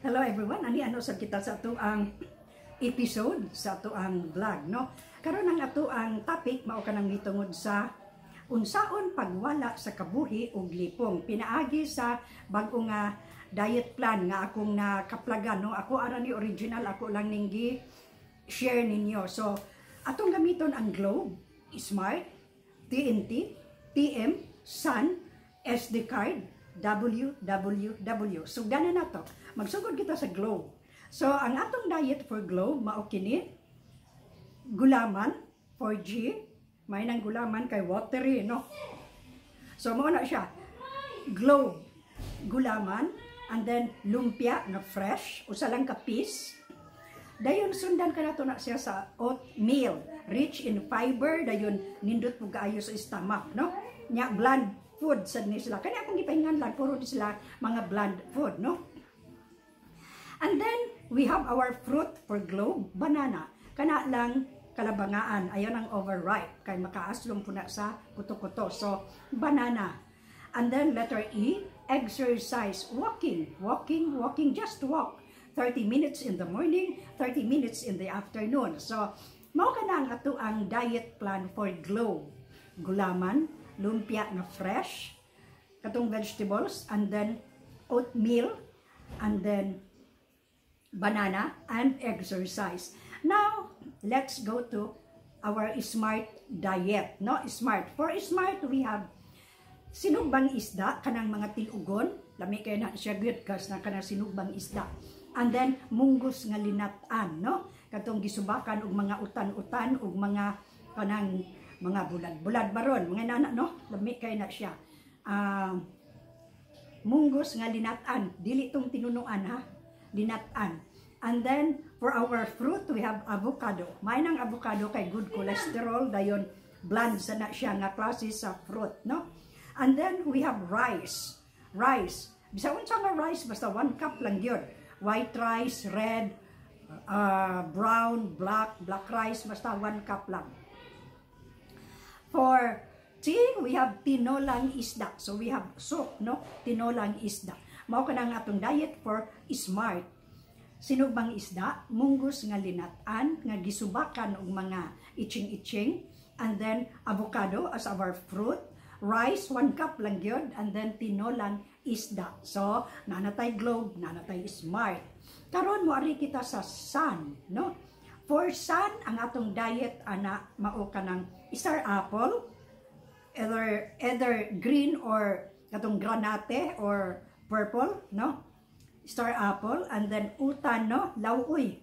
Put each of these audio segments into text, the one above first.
Hello everyone, ani ano sa kita sa atoang episode sa atoang vlog, no? Karon, ang atoang topic mao kanang mitungod sa unsaon pagwala sa kabuhi ug lipong pinaagi sa bag-o nga diet plan nga akong nakaplagan, no? Ako ara ni original, ako lang ning gi share ninyo. So atong gamiton ang Globe, Smart, TNT, TM, Sun, SD card, www. So gana na to. Magsugod kita sa Globe. So ang atong diet for Globe mao kini: gulaman 4G, may nang gulaman kay watery, no? So mao na siya. Globe, gulaman, and then lumpia nga fresh, usa lang ka piece. Dayon sundan ka nato na siya sa oatmeal, rich in fiber, dayon nindot po kaayo sa stomach, no? Nya bland food sad ni sila. Kani akong gipahingan lang, puro ni sila mga bland food, no? And then we have our fruit for Globe, banana. Kana lang kalabangaan, ayaw nang overripe kay makaaslom po na sa kuto-kuto. So banana. And then letter E, exercise, walking, walking, walking, just walk. 30 minutes in the morning, 30 minutes in the afternoon. So, mao ka na ang atoang diet plan for Globe. Gulaman, lumpia nga fresh, katong vegetables, and then oatmeal, and then banana, and exercise. Now, let's go to our Smart diet. No, Smart. For Smart, we have sinugbang isda, kanang mga tilugon, lami kay na siya good kas na kanang sinugbang isda. And then munggos nga linat-an, no? Katong gisubakan og mga utan-utan og mga kanang mga bulad-bulad baron, mga nana, no? Lami kay na siya. Munggos nga linat-an, dili tong tinunuan ha, linat-an. And then for our fruit, we have avocado. May nang avocado kay good cholesterol, dayon bland sa na siya nga klase sa fruit, no? And then we have rice. Rice. Bisa unsa nga rice, basta 1 cup lang gyud. White rice, red, brown, black, black rice, basta 1 cup lang. For T, we have tinolang isda. So we have soup, no? Tinolang isda. Mao ka ang atong diet for Smart. Sinugbang isda, munggos nga linat-an, nga gisubakan og mga itching-itching, and then avocado as our fruit, rice, 1 cup lang gyud, and then tinolang isda. So, nanatay Globe, nanatay Smart. Karon mo ari kita sa Sun, no? For Sun, ang atong diet ana mao kanang star apple, either green or katong granate or purple, no? Star apple and then utan, no? Lawoy.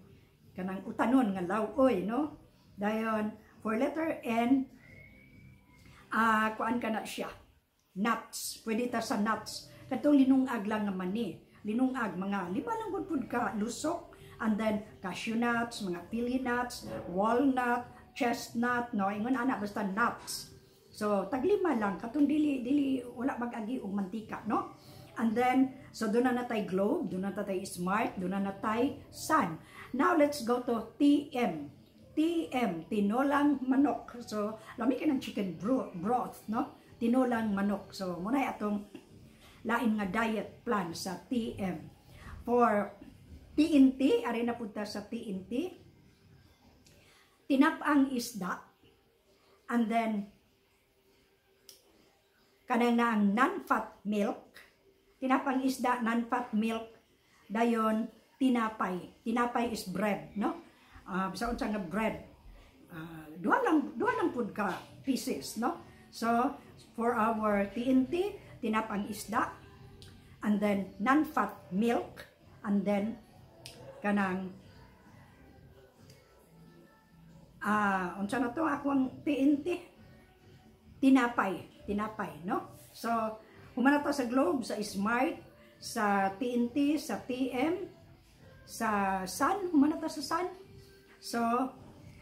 Kanang utanon nga lawoy, no? Dayon for letter N, kuan ka na siya. Nuts. Pwede ta sa nuts. Katong linungag lang nga mani. Linungag mga lima lang gud pud ka lusok, and then cashew nuts, mga pili nuts, walnut, chestnut, no, ingon ana, basta nuts. So taglima lang katong dili dili wala mag-agi og mantika, no? And then so doon na natay Globe, doon na natay Smart, doon na natay Sun. Now let's go to TM. TM, tinolang manok. So lami kay ng chicken broth, no? Tinolang manok. So muna atong lain nga diet plan sa TM. For TNT, ari na punta sa TNT. Tinapang isda. And then kanang na ang non-fat milk, tinapang isda, non-fat milk, dayon tinapay. Tinapay is bread, no? Bisa unsa nga bread. Duha lang pud ka pieces, no? So, for our TNT, tinapang isda, and then non-fat milk, and then kanang unsa na to ako ang TNT, tinapay, tinapay, no? So human na to sa Globe, sa Smart, sa TNT, sa TM, sa Sun, human na to sa Sun. So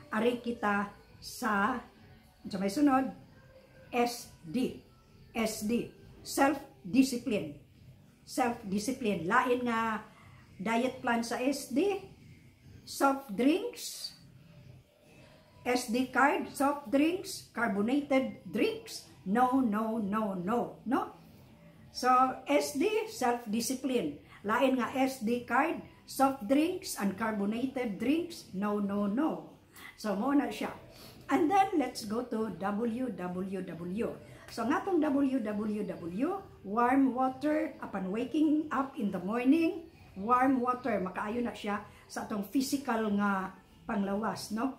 ari kita sa may sunod, SD. SD, self-discipline. Self-discipline. Lain nga diet plan sa SD, soft drinks, SD card, soft drinks, carbonated drinks, no, no, no, no, no? So, SD, self-discipline. Lain nga SD card, soft drinks and carbonated drinks, no. So mao na siya. And then let's go to WWW. So nga tong WWW, warm water upon waking up in the morning, warm water, makaayo na siya sa atong physical nga panglawas, no?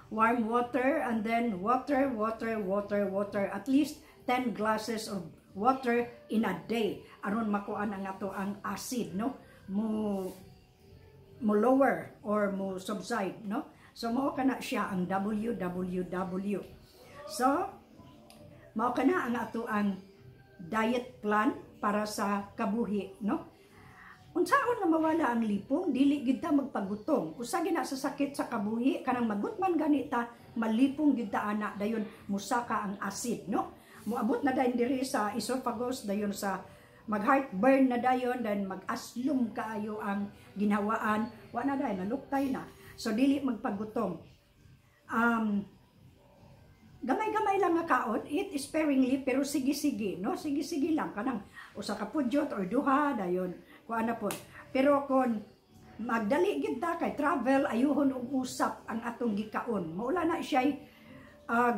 Warm water and then water, water, water, water, at least 10 glasses of water in a day aron makuan ang ato ang acid, no, mo lower or mo subside, no? So mao kana siya ang WWW. So mao kana ang ato ang diet plan para sa kabuhi, no? Unsaon nga mawala ang lipong? Dili gid ta magpagutom. Usa gina sa sakit sa kabuhi, kanang magutman ganita, malipong gid ta ana, dayon musaka ang acid, no? Moabot na dayon diri sa esophagus, dayon sa mag heartburn na dayon, then mag-aslum kaayo ang ginhawaan, wa na dayon, naluktay na. So dili magpagutom. Gamay-gamay lang nga kaon, eat sparingly pero sige-sige, no? Sige-sige lang kanang usa ka pudyot or duha, dayon kuan na pod. Pero kon magdali gid ta kay travel, ayuhon og usap ang atong gikaon. Maula na siya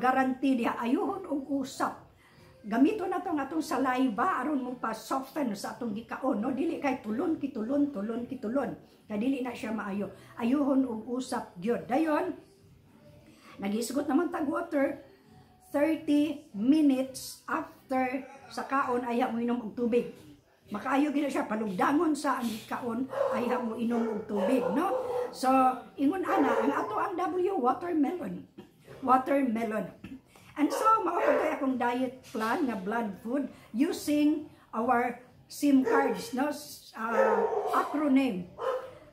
guarantee diha, ayuhon og usap. Gamito na tong atong saliva aron mo pa soften sa atong gikaon, no? Dili kay tulon kitulon, tulon kitulon, kay dili na siya maayo. Ayuhon og usap gyud. Dayon nagisgot naman tag water. 30 minutes after sa kaon, ayha mo inom og tubig. Makaayo gid na siya, palugdangon sa ang gikaon, ayha mo inom og tubig, no? So ingon ana ang ato ang W, watermelon, watermelon. And so mao kay akong diet plan nga blood food using our SIM cards, no, acronym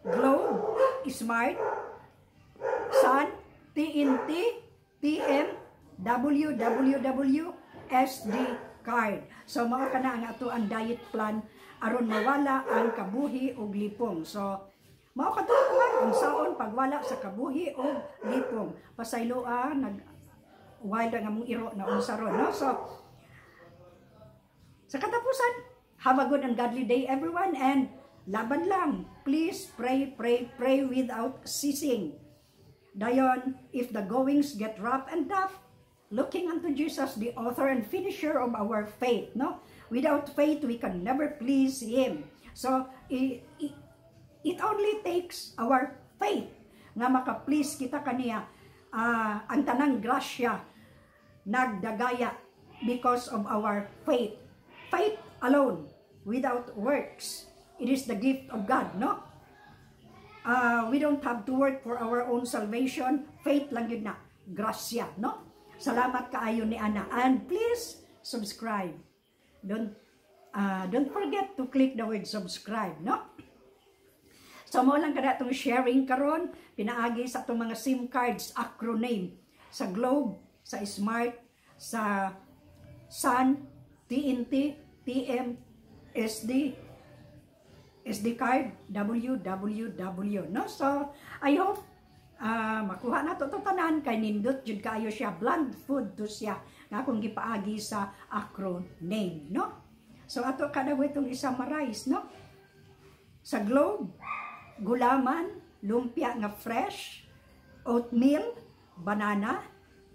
Globe, Smart, Sun, TNT, TM, WWW, SD card. So mao kana ang ato ang diet plan aron mawala ang kabuhi ug lipong. So mao kadto ang saon pagwala sa kabuhi ug lipong. Pasayloa, nag wild ang among iro na unsa ron, no? So sa katapusan, have a good and godly day, everyone, and laban lang. Please pray, pray, pray without ceasing. Dayon, if the goings get rough and tough, looking unto Jesus, the author and finisher of our faith, no? Without faith, we can never please Him. So, it only takes our faith nga maka-please kita kaniya. Ang tanang grasya nagdagaya because of our faith. Faith alone, without works. It is the gift of God, no? We don't have to work for our own salvation. Faith lang yun na. Grasya, no? Salamat kaayo ni Ana. And please subscribe. Don't forget to click the word "subscribe", no? So mao lang kada itong sharing karon, pinaagi sa atong mga SIM cards acronym sa Globe, sa Smart, sa Sun, TNT, TM, SD, SD card, WWW, no? So, I hope makuha na to tanan kay nindot jud kaayo siya, bland food to siya nga akong gipaagi sa acronym, no? So ato kada itong i-summarize, no? Sa Globe, gulaman, lumpia nga fresh, oatmeal, banana,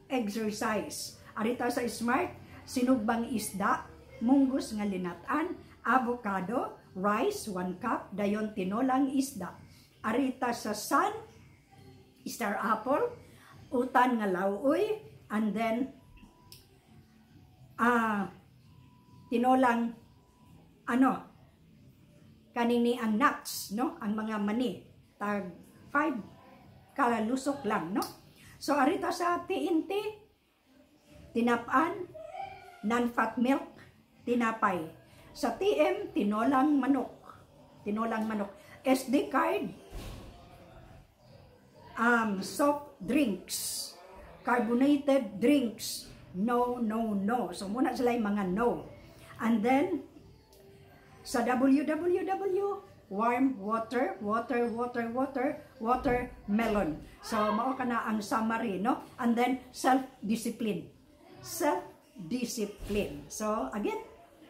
exercise. Arita sa Smart, sinugbang isda, munggos nga linatan, avocado, rice, 1 cup, dayon tinolang isda. Arita sa Sun, star apple, utan nga lauoy, and then tinolang ano, kanini ang nuts, no? Ang mga mani, tag 5 kalusok lang, no? So arita sa TNT, tinap-an, non-fat milk, tinapay. Sa TM, tinolang manok. Tinolang manok. SD card, soft drinks, carbonated drinks, no. So muna sila yung mga no. And then, sa WWW, warm water, water, water, water, watermelon. So, mao ka na ang summary, no? And then, self-discipline. Self-discipline. So, again,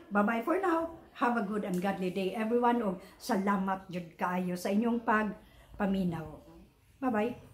bye-bye for now. Have a good and godly day, everyone, ug salamat jud kaayo sa inyong pagpaminaw. Bye-bye.